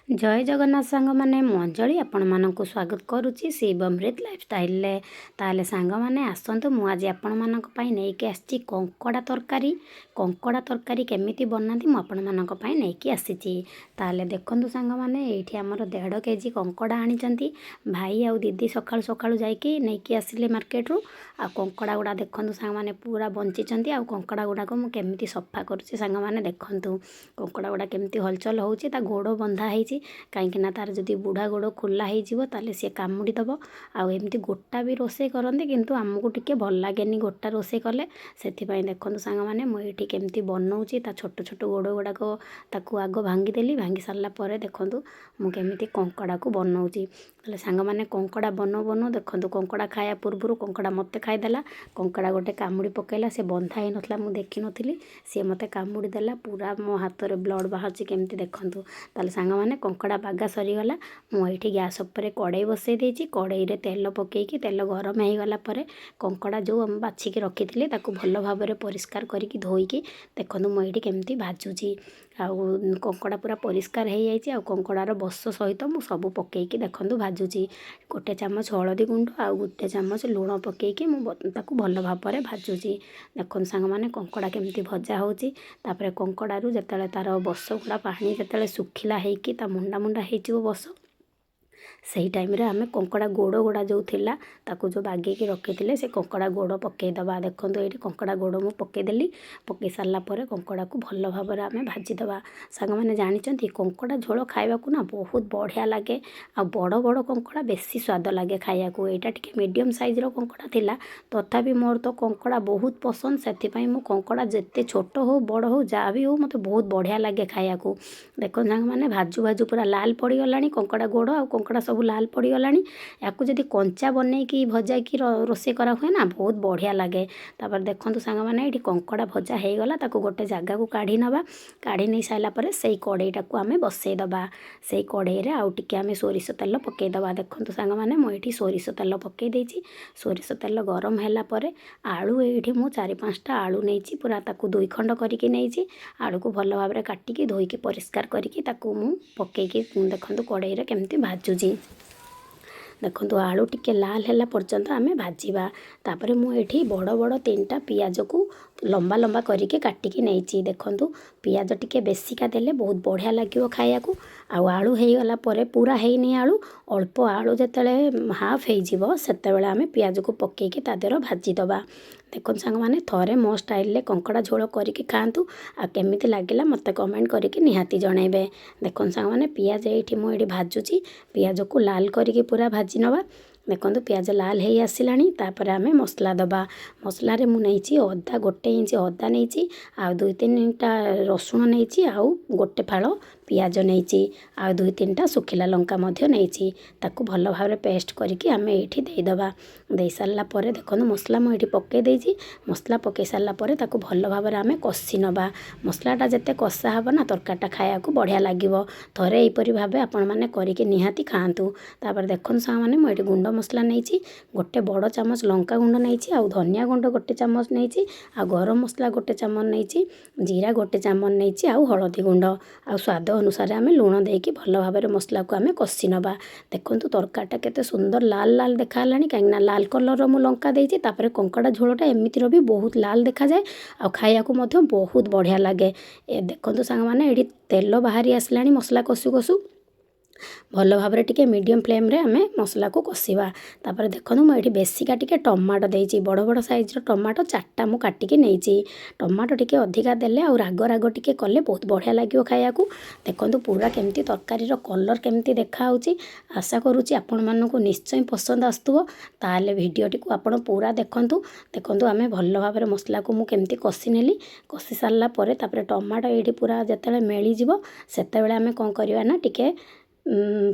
ଜୟ ଜଗନ୍ନାଥ ସାଙ୍ଗମାନେ, ମୁଁ ଅଞ୍ଜଳି ଆପଣମାନଙ୍କୁ ସ୍ୱାଗତ କରୁଛି ଶିବମୃତ ଲାଇଫଷ୍ଟାଇଲରେ। ତାହେଲେ ସାଙ୍ଗମାନେ ଆସନ୍ତୁ, ମୁଁ ଆଜି ଆପଣମାନଙ୍କ ପାଇଁ ନେଇକି ଆସିଛି କଙ୍କଡ଼ା ତରକାରୀ। କଙ୍କଡ଼ା ତରକାରୀ କେମିତି ବନାନ୍ତି, ମୁଁ ଆପଣମାନଙ୍କ ପାଇଁ ନେଇକି ଆସିଛି। ତାହେଲେ ଦେଖନ୍ତୁ ସାଙ୍ଗମାନେ, ଏଇଠି ଆମର 1.5 କେଜି କଙ୍କଡ଼ା ଆଣିଛନ୍ତି ଭାଇ ଆଉ ଦିଦି। ସକାଳୁ ସକାଳୁ ଯାଇକି ନେଇକି ଆସିଲେ ମାର୍କେଟରୁ। ଆଉ କଙ୍କଡ଼ା ଗୁଡ଼ା ଦେଖନ୍ତୁ ସାଙ୍ଗମାନେ, ପୁରା ବଞ୍ଚିଛନ୍ତି। ଆଉ କଙ୍କଡ଼ା ଗୁଡ଼ାକ ମୁଁ କେମିତି ସଫା କରୁଛି ସାଙ୍ଗମାନେ ଦେଖନ୍ତୁ। କଙ୍କଡ଼ା ଗୁଡ଼ା କେମିତି ହଲଚଲ ହେଉଛି। ତା ଗୋଡ଼ ବନ୍ଧା ହେଇଛି, କାହିଁକିନା ତାର ଯଦି ବୁଢ଼ା ଗୋଡ଼ ଖୋଲା ହେଇଯିବ, ତାହେଲେ ସିଏ କାମୁଡ଼ି ଦେବ। ଆଉ ଏମିତି ଗୋଟା ବି ରୋଷେଇ କରନ୍ତି, କିନ୍ତୁ ଆମକୁ ଟିକେ ଭଲ ଲାଗେନି ଗୋଟା ରୋଷେଇ କଲେ। ସେଥିପାଇଁ ଦେଖନ୍ତୁ ସାଙ୍ଗମାନେ, ମୁଁ ଏଇଠି କେମିତି ବନଉଛି। ତା ଛୋଟ ଛୋଟ ଗୋଡ଼ ଗୁଡ଼ାକ ତାକୁ ଆଗ ଭାଙ୍ଗିଦେଲି। ଭାଙ୍ଗି ସାରିଲା ପରେ ଦେଖନ୍ତୁ ମୁଁ କେମିତି କଙ୍କଡ଼ାକୁ ବନଉଛି। ତାହେଲେ ସାଙ୍ଗମାନେ, କଙ୍କଡ଼ା ବନଉ ବନଉ ଦେଖନ୍ତୁ, କଙ୍କଡ଼ା ଖାଇବା ପୂର୍ବରୁ କଙ୍କଡ଼ା ମୋତେ ଖାଇଦେଲା। କଙ୍କଡ଼ା ଗୋଟେ କାମୁଡ଼ି ପକାଇଲା। ସେ ବନ୍ଧା ହେଇନଥିଲା, ମୁଁ ଦେଖିନଥିଲି। ସିଏ ମୋତେ କାମୁଡ଼ି ଦେଲା, ପୁରା ମୋ ହାତରେ ବ୍ଲଡ଼ ବାହାରୁଛି କେମିତି ଦେଖନ୍ତୁ। ତାହେଲେ ସାଙ୍ଗମାନେ, କଙ୍କଡ଼ା ବାଗା ସରିଗଲା। ମୁଁ ଏଇଠି ଗ୍ୟାସ୍ ଉପରେ କଡ଼େଇ ବସେଇ ଦେଇଛି। କଡ଼େଇରେ ତେଲ ପକାଇକି, ତେଲ ଗରମ ହେଇଗଲା ପରେ କଙ୍କଡ଼ା ଯେଉଁ ଆମେ ବାଛିକି ରଖିଥିଲି, ତାକୁ ଭଲ ଭାବରେ ପରିଷ୍କାର କରିକି ଧୋଇକି ଦେଖନ୍ତୁ ମୁଁ ଏଇଠି କେମିତି ଭାଜୁଛି। ଆଉ କଙ୍କଡ଼ା ପୁରା ପରିଷ୍କାର ହେଇଯାଇଛି। ଆଉ କଙ୍କଡ଼ାର ବସ ସହିତ ମୁଁ ସବୁ ପକାଇକି ଦେଖନ୍ତୁ ଭାଜୁଛି। ଗୋଟେ ଚାମଚ ହଳଦୀ ଗୁଣ୍ଡ ଆଉ ଗୋଟେ ଚାମଚ ଲୁଣ ପକାଇକି ମୁଁ ତାକୁ ଭଲ ଭାବରେ ଭାଜୁଛି। ଦେଖନ୍ତୁ ସାଙ୍ଗମାନେ, କଙ୍କଡ଼ା କେମିତି ଭଜା ହେଉଛି। ତାପରେ କଙ୍କଡ଼ାରୁ ଯେତେବେଳେ ତା'ର ବସ ଗୁଡ଼ା ପାଣି ଯେତେବେଳେ ଶୁଖିଲା ହେଇକି ତା ମୁଣ୍ଡା ମୁଣ୍ଡା ହେଇଯିବ ବସ, ସେଇ ଟାଇମ୍ରେ ଆମେ କଙ୍କଡ଼ା ଗୋଡ଼ ଗୁଡ଼ା ଯେଉଁ ଥିଲା, ତାକୁ ଯେଉଁ ବାଗେଇକି ରଖିଥିଲେ, ସେ କଙ୍କଡ଼ା ଗୋଡ଼ ପକାଇଦେବା। ଦେଖନ୍ତୁ, ଏଇଠି କଙ୍କଡ଼ା ଗୋଡ଼ ମୁଁ ପକାଇଦେଲି। ପକାଇ ସାରିଲା ପରେ କଙ୍କଡ଼ାକୁ ଭଲ ଭାବରେ ଆମେ ଭାଜିଦେବା। ସାଙ୍ଗମାନେ, ଜାଣିଛନ୍ତି, କଙ୍କଡ଼ା ଝୋଳ ଖାଇବାକୁ ନା ବହୁତ ବଢ଼ିଆ ଲାଗେ। ଆଉ ବଡ଼ ବଡ଼ କଙ୍କଡ଼ା ବେଶୀ ସ୍ୱାଦ ଲାଗେ ଖାଇବାକୁ। ଏଇଟା ଟିକେ ମିଡ଼ିୟମ୍ ସାଇଜ୍ର କଙ୍କଡ଼ା ଥିଲା। ତଥାପି ମୋର ତ କଙ୍କଡ଼ା ବହୁତ ପସନ୍ଦ। ସେଥିପାଇଁ ମୁଁ କଙ୍କଡ଼ା ଯେତେ ଛୋଟ ହଉ, ବଡ଼ ହଉ, ଯାହା ବି ହଉ, ମୋତେ ବହୁତ ବଢ଼ିଆ ଲାଗେ ଖାଇବାକୁ। ଦେଖନ୍ତୁ ସାଙ୍ଗମାନେ, ଭାଜୁ ଭାଜୁ ପୁରା ଲାଲ ପଡ଼ିଗଲାଣି କଙ୍କଡ଼ା ଗୋଡ଼ ଆଉ କଙ୍କଡ଼ା ସବୁ ଲାଲ ପଡ଼ିଗଲାଣି। ୟାକୁ ଯଦି କଞ୍ଚା ବନେଇକି ଭଜାଇକି ରୋଷେଇ କରାହୁଏ ନା, ବହୁତ ବଢ଼ିଆ ଲାଗେ। ତାପରେ ଦେଖନ୍ତୁ ସାଙ୍ଗମାନେ, ଏଇଠି କଙ୍କଡ଼ା ଭଜା ହେଇଗଲା। ତାକୁ ଗୋଟେ ଜାଗାକୁ କାଢ଼ି ନେବା। କାଢ଼ି ନେଇ ସାରିଲା ପରେ ସେଇ କଡ଼େଇଟାକୁ ଆମେ ବସେଇ ଦେବା। ସେଇ କଡ଼େଇରେ ଆଉ ଟିକେ ଆମେ ସୋରିଷ ତେଲ ପକାଇଦେବା। ଦେଖନ୍ତୁ ସାଙ୍ଗମାନେ, ମୁଁ ଏଇଠି ସୋରିଷ ତେଲ ପକାଇ ଦେଇଛି। ସୋରିଷ ତେଲ ଗରମ ହେଲା ପରେ ଆଳୁ, ଏଇଠି ମୁଁ ଚାରି ପାଞ୍ଚଟା ଆଳୁ ନେଇଛି। ପୁରା ତାକୁ ଦୁଇ ଖଣ୍ଡ କରିକି ନେଇଛି। ଆଳୁକୁ ଭଲ ଭାବରେ କାଟିକି, ଧୋଇକି, ପରିଷ୍କାର କରିକି ତାକୁ ମୁଁ ପକାଇକି ଦେଖନ୍ତୁ କଡ଼େଇରେ କେମିତି ଭାଜୁଛି। ଦେଖନ୍ତୁ, ଆଳୁ ଟିକେ ଲାଲ ହେଲା ପର୍ଯ୍ୟନ୍ତ ଆମେ ଭାଜିବା। ତାପରେ ମୁଁ ଏଇଠି ବଡ଼ ବଡ଼ ତିନିଟା ପିଆଜକୁ ଲମ୍ବା ଲମ୍ବା କରିକି କାଟିକି ନେଇଛି। ଦେଖନ୍ତୁ, ପିଆଜ ଟିକେ ବେଶିକା ଦେଲେ ବହୁତ ବଢ଼ିଆ ଲାଗିବ ଖାଇବାକୁ। ଆଉ ଆଳୁ ହେଇଗଲା ପରେ, ପୁରା ହେଇନି ଆଳୁ, ଅଳ୍ପ ଆଳୁ ଯେତେବେଳେ ହାଫ୍ ହେଇଯିବ, ସେତେବେଳେ ଆମେ ପିଆଜକୁ ପକାଇକି ତା ଦେହରେ ଭାଜିଦେବା। ଦେଖନ୍ତୁ ସାଙ୍ଗମାନେ, ଥରେ ମୋ ଷ୍ଟାଇଲରେ କଙ୍କଡ଼ା ଝୋଳ କରିକି ଖାଆନ୍ତୁ ଆଉ କେମିତି ଲାଗିଲା ମୋତେ କମେଣ୍ଟ କରିକି ନିହାତି ଜଣାଇବେ। ଦେଖନ୍ତୁ ସାଙ୍ଗମାନେ, ପିଆଜ ଏଇଠି ମୁଁ ଏଇଠି ଭାଜୁଛି। ପିଆଜକୁ ଲାଲ କରିକି ପୁରା ଭାଜି ନେବା। ଦେଖନ୍ତୁ, ପିଆଜ ଲାଲ ହେଇ ଆସିଲାଣି। ତାପରେ ଆମେ ମସଲା ଦେବା। ମସଲାରେ ମୁଁ ନେଇଛି ଅଦା, 1 ଇଞ୍ଚ ଅଦା ନେଇଛି, ଆଉ ଦୁଇ ତିନିଟା ରସୁଣ ନେଇଛି, ଆଉ ଗୋଟେ ଫାଳ ପିଆଜ ନେଇଛି, ଆଉ ଦୁଇ ତିନିଟା ଶୁଖିଲା ଲଙ୍କା ମଧ୍ୟ ନେଇଛି। ତାକୁ ଭଲ ଭାବରେ ପେଷ୍ଟ କରିକି ଆମେ ଏଇଠି ଦେଇଦେବା। ଦେଇସାରିଲା ପରେ ଦେଖନ୍ତୁ, ମସଲା ମୁଁ ଏଇଠି ପକାଇ ଦେଇଛି। ମସଲା ପକାଇ ସାରିଲା ପରେ ତାକୁ ଭଲ ଭାବରେ ଆମେ କଷି ନେବା। ମସଲାଟା ଯେତେ କଷା ହେବ ନା, ତରକାରୀଟା ଖାଇବାକୁ ବଢ଼ିଆ ଲାଗିବ। ଥରେ ଏହିପରି ଭାବେ ଆପଣମାନେ କରିକି ନିହାତି ଖାଆନ୍ତୁ। ତାପରେ ଦେଖନ୍ତୁ ସାଙ୍ଗମାନେ, ମୁଁ ଏଇଠି ଗୁଣ୍ଡ ମସଲା ନେଇଛି। ଗୋଟେ ବଡ଼ ଚାମଚ ଲଙ୍କା ଗୁଣ୍ଡ ନେଇଛି, ଆଉ ଧନିଆ ଗୁଣ୍ଡ ଗୋଟେ ଚାମଚ ନେଇଛି, ଆଉ ଗରମ ମସଲା ଗୋଟେ ଚାମଚ ନେଇଛି, ଜିରା ଗୋଟେ ଚାମଚ ନେଇଛି, ଆଉ ହଳଦୀ ଗୁଣ୍ଡ, ଆଉ ସ୍ୱାଦ ଅନୁସାରେ ଆମେ ଲୁଣ ଦେଇକି ଭଲ ଭାବରେ ମସଲାକୁ ଆମେ କଷି ନେବା। ଦେଖନ୍ତୁ, ତରକାରୀଟା କେତେ ସୁନ୍ଦର ଲାଲ ଲାଲ ଦେଖାହେଲାଣି, କାହିଁକିନା ଲାଲ କଲର୍ର ମୁଁ ଲଙ୍କା ଦେଇଛି। ତାପରେ କଙ୍କଡ଼ା ଝୋଳଟା ଏମିତିର ବି ବହୁତ ଲାଲ ଦେଖାଯାଏ ଆଉ ଖାଇବାକୁ ମଧ୍ୟ ବହୁତ ବଢ଼ିଆ ଲାଗେ। ଏ ଦେଖନ୍ତୁ ସାଙ୍ଗମାନେ, ଏଇଠି ତେଲ ବାହାରି ଆସିଲାଣି ମସଲା କଷୁ କଷୁ। ଭଲ ଭାବରେ ଟିକେ ମିଡ଼ିୟମ୍ ଫ୍ଲେମ୍ରେ ଆମେ ମସଲାକୁ କଷିବା। ତାପରେ ଦେଖନ୍ତୁ, ମୁଁ ଏଇଠି ବେଶିକା ଟିକେ ଟମାଟୋ ଦେଇଛି। ବଡ଼ ବଡ଼ ସାଇଜ୍ର ଟମାଟୋ ଚାରିଟା ମୁଁ କାଟିକି ନେଇଛି। ଟମାଟୋ ଟିକେ ଅଧିକା ଦେଲେ ଆଉ ରାଗ ରାଗ ଟିକେ କଲେ ବହୁତ ବଢ଼ିଆ ଲାଗିବ ଖାଇବାକୁ। ଦେଖନ୍ତୁ, ପୁରା କେମିତି ତରକାରୀର କଲର୍ କେମିତି ଦେଖାହେଉଛି। ଆଶା କରୁଛି ଆପଣମାନଙ୍କୁ ନିଶ୍ଚୟ ପସନ୍ଦ ଆସୁଥିବ। ତାହେଲେ ଭିଡ଼ିଓଟିକୁ ଆପଣ ପୁରା ଦେଖନ୍ତୁ। ଦେଖନ୍ତୁ, ଆମେ ଭଲ ଭାବରେ ମସଲାକୁ ମୁଁ କେମିତି କଷି ନେଲି। କଷି ସାରିଲା ପରେ ତାପରେ ଟମାଟୋ ଏଇଠି ପୁରା ଯେତେବେଳେ ମେଳିଯିବ, ସେତେବେଳେ ଆମେ କ'ଣ କରିବା ନା ଟିକେ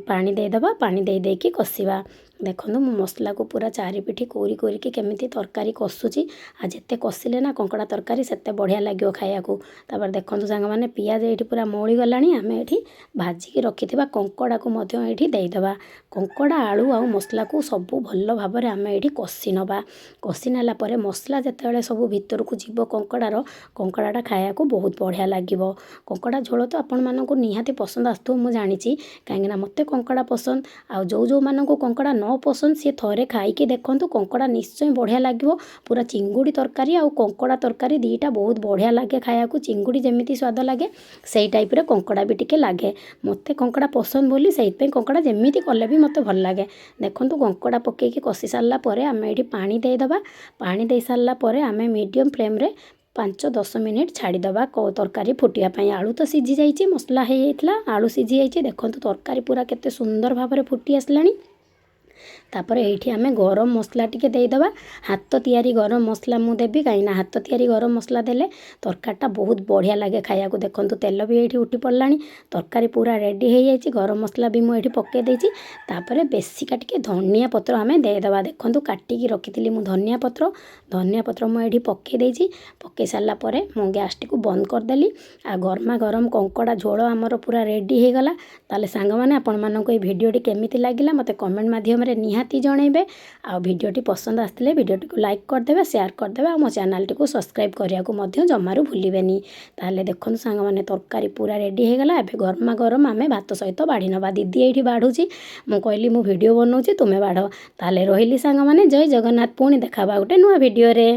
ପାଣି ଦେଇଦେବା। ପାଣି ଦେଇ ଦେଇକି କଷିବା। ଦେଖନ୍ତୁ, ମୁଁ ମସଲାକୁ ପୁରା ଚାରିପିଠି କୋରି କୋରିକି କେମିତି ତରକାରୀ କଷୁଛି। ଆଉ ଯେତେ କଷିଲେ ନା କଙ୍କଡ଼ା ତରକାରୀ ସେତେ ବଢ଼ିଆ ଲାଗିବ ଖାଇବାକୁ। ତାପରେ ଦେଖନ୍ତୁ ସାଙ୍ଗମାନେ, ପିଆଜ ଏଇଠି ପୁରା ମଉଳି ଗଲାଣି। ଆମେ ଏଇଠି ଭାଜିକି ରଖିଥିବା କଙ୍କଡ଼ାକୁ ମଧ୍ୟ ଏଇଠି ଦେଇଦେବା। କଙ୍କଡ଼ା, ଆଳୁ ଆଉ ମସଲାକୁ ସବୁ ଭଲ ଭାବରେ ଆମେ ଏଇଠି କଷି ନେବା। କଷି ନେଲା ପରେ ମସଲା ଯେତେବେଳେ ସବୁ ଭିତରକୁ ଯିବ କଙ୍କଡ଼ାର, କଙ୍କଡ଼ାଟା ଖାଇବାକୁ ବହୁତ ବଢ଼ିଆ ଲାଗିବ। କଙ୍କଡ଼ା ଝୋଳ ତ ଆପଣମାନଙ୍କୁ ନିହାତି ପସନ୍ଦ ଆସୁଥିବ, ମୁଁ ଜାଣିଛି, କାହିଁକିନା ମୋତେ କଙ୍କଡ଼ା ପସନ୍ଦ। ଆଉ ଯେଉଁ ଯେଉଁମାନଙ୍କୁ କଙ୍କଡ଼ା ନ ପସନ୍ଦ, ସିଏ ଥରେ ଖାଇକି ଦେଖନ୍ତୁ, କଙ୍କଡ଼ା ନିଶ୍ଚୟ ବଢ଼ିଆ ଲାଗିବ। ପୁରା ଚିଙ୍ଗୁଡ଼ି ତରକାରୀ ଆଉ କଙ୍କଡ଼ା ତରକାରୀ ଦୁଇଟା ବହୁତ ବଢ଼ିଆ ଲାଗେ ଖାଇବାକୁ। ଚିଙ୍ଗୁଡ଼ି ଯେମିତି ସ୍ୱାଦ ଲାଗେ, ସେଇ ଟାଇପ୍ର କଙ୍କଡ଼ା ବି ଟିକେ ଲାଗେ। ମୋତେ କଙ୍କଡ଼ା ପସନ୍ଦ ବୋଲି ସେଇଥିପାଇଁ କଙ୍କଡ଼ା ଯେମିତି କଲେ ବି ମୋତେ ଭଲ ଲାଗେ। ଦେଖନ୍ତୁ, କଙ୍କଡ଼ା ପକାଇକି କଷି ସାରିଲା ପରେ ଆମେ ଏଇଠି ପାଣି ଦେଇଦେବା। ପାଣି ଦେଇ ସାରିଲା ପରେ ଆମେ ମିଡ଼ିୟମ୍ ଫ୍ଲେମ୍ରେ 5-10 ମିନିଟ୍ ଛାଡ଼ିଦେବା ତରକାରୀ ଫୁଟିବା ପାଇଁ। ଆଳୁ ତ ସିଝି ଯାଇଛି, ମସଲା ହେଇଯାଇଥିଲା, ଆଳୁ ସିଝି ଯାଇଛି। ଦେଖନ୍ତୁ, ତରକାରୀ ପୁରା କେତେ ସୁନ୍ଦର ଭାବରେ ଫୁଟି ଆସିଲାଣି। ତାପରେ ଏଇଠି ଆମେ ଗରମ ମସଲା ଟିକେ ଦେଇଦେବା। ହାତ ତିଆରି ଗରମ ମସଲା ମୁଁ ଦେବି, କାହିଁକିନା ହାତ ତିଆରି ଗରମ ମସଲା ଦେଲେ ତରକାରୀଟା ବହୁତ ବଢ଼ିଆ ଲାଗେ ଖାଇବାକୁ। ଦେଖନ୍ତୁ, ତେଲ ବି ଏଇଠି ଉଠି ପଡ଼ିଲାଣି, ତରକାରୀ ପୁରା ରେଡ଼ି ହେଇଯାଇଛି। ଗରମ ମସଲା ବି ମୁଁ ଏଇଠି ପକାଇ ଦେଇଛି। ତାପରେ ବେଶିକା ଟିକେ ଧନିଆ ପତ୍ର ଆମେ ଦେଇଦେବା। ଦେଖନ୍ତୁ, କାଟିକି ରଖିଥିଲି ମୁଁ ଧନିଆ ପତ୍ର। ଧନିଆ ପତ୍ର ମୁଁ ଏଇଠି ପକାଇ ଦେଇଛି। ପକାଇ ସାରିଲା ପରେ ମୁଁ ଗ୍ୟାସ୍ଟିକୁ ବନ୍ଦ କରିଦେଲି ଆଉ ଗରମା ଗରମ କଙ୍କଡ଼ା ଝୋଳ ଆମର ପୁରା ରେଡ଼ି ହେଇଗଲା। ତାହେଲେ ସାଙ୍ଗମାନେ, ଆପଣମାନଙ୍କୁ ଏଇ ଭିଡ଼ିଓଟି କେମିତି ଲାଗିଲା, ମୋତେ କମେଣ୍ଟ ମାଧ୍ୟମରେ ନିହାତି ଜଣାଇବେ। ଆଉ ଭିଡ଼ିଓଟି ପସନ୍ଦ ଆସିଥିଲେ ଭିଡ଼ିଓଟିକୁ ଲାଇକ୍ କରିଦେବେ, ସେୟାର କରିଦେବେ ଆଉ ମୋ ଚ୍ୟାନେଲଟିକୁ ସବସ୍କ୍ରାଇବ୍ କରିବାକୁ ମଧ୍ୟ ଜମାରୁ ଭୁଲିବେନି। ତାହେଲେ ଦେଖନ୍ତୁ ସାଙ୍ଗମାନେ, ତରକାରୀ ପୁରା ରେଡ଼ି ହେଇଗଲା। ଏବେ ଗରମା ଗରମ ଆମେ ଭାତ ସହିତ ବାଢ଼ି ନେବା। ଦିଦି ଏଇଠି ବାଢ଼ୁଛି। ମୁଁ କହିଲି, ମୁଁ ଭିଡ଼ିଓ ବନାଉଛି, ତୁମେ ବାଢ଼। ତାହେଲେ ରହିଲି ସାଙ୍ଗମାନେ, ଜୟ ଜଗନ୍ନାଥ। ପୁଣି ଦେଖା ହେବା ଗୋଟେ ନୂଆ ଭିଡ଼ିଓରେ।